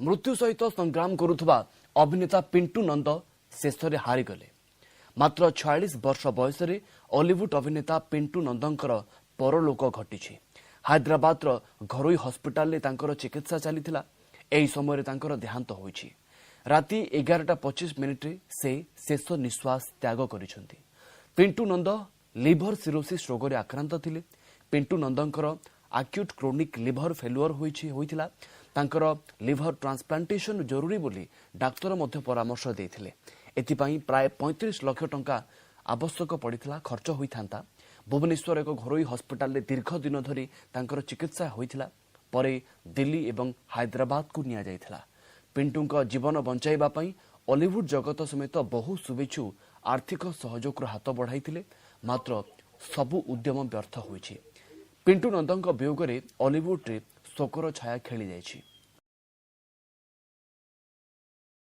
ମୃତ୍ୟୁ ସହିତ ସଂଗ୍ରାମ କରୁଥିବା ଅଭିନେତା ପିଣ୍ଟୁ ନନ୍ଦ ଶେଷରେ ହାରିଗଲେ। ମାତ୍ର 46 ବର୍ଷ ବୟସରେ ଅଲିଉଡ୍ ଅଭିନେତା ପିଣ୍ଟୁ ନନ୍ଦଙ୍କର ପରଲୋକ ଘଟିଛି। ହାଇଦ୍ରାବାଦର ଘରୋଇ ହସ୍ପିଟାଲରେ ତାଙ୍କର ଚିକିତ୍ସା ଚାଲିଥିଲା। ଏହି ସମୟରେ ତାଙ୍କର ଦେହାନ୍ତ ହୋଇଛି। ରାତି 11ଟା 25 ମିନିଟ୍ରେ ସେ ଶେଷ ନିଶ୍ୱାସ ତ୍ୟାଗ କରିଛନ୍ତି। ପିଣ୍ଟୁ ନନ୍ଦ ଲିଭର ସିରୋସିସ୍ ରୋଗରେ ଆକ୍ରାନ୍ତ ଥିଲେ। ପିଣ୍ଟୁ ନନ୍ଦଙ୍କର ଆକ୍ୟୁଟ୍ କ୍ରୋନିକ୍ ଲିଭର ଫେଲୁଅର ହୋଇଥିଲା। ତାଙ୍କର ଲିଭର ଟ୍ରାନ୍ସପ୍ଲାଣ୍ଟେସନ ଜରୁରୀ ବୋଲି ଡାକ୍ତର ମଧ୍ୟ ପରାମର୍ଶ ଦେଇଥିଲେ। ଏଥିପାଇଁ ପ୍ରାୟ 35 ଲକ୍ଷ ଟଙ୍କା ଆବଶ୍ୟକ ପଡ଼ିଥିଲା, ଖର୍ଚ୍ଚ ହୋଇଥାନ୍ତା। ଭୁବନେଶ୍ୱର ଏକ ଘରୋଇ ହସ୍ପିଟାଲରେ ଦୀର୍ଘ ଦିନ ଧରି ତାଙ୍କର ଚିକିତ୍ସା ହୋଇଥିଲା। ପରେ ଦିଲ୍ଲୀ ଏବଂ ହାଇଦ୍ରାବାଦକୁ ନିଆଯାଇଥିଲା। ପିଣ୍ଟୁଙ୍କ ଜୀବନ ବଞ୍ଚାଇବା ପାଇଁ ଅଲିଉଡ୍ ଜଗତ ସମେତ ବହୁ ଶୁଭେଚ୍ଛୁ ଆର୍ଥିକ ସହଯୋଗର ହାତ ବଢ଼ାଇଥିଲେ। ମାତ୍ର ସବୁ ଉଦ୍ୟମ ବ୍ୟର୍ଥ ହୋଇଛି। ପିଣ୍ଟୁ ନନ୍ଦଙ୍କ ବିୟୋଗରେ ଅଲିଉଡ୍ରେ ଶୋକର ଛାୟା ଖେଳିଯାଇଛି।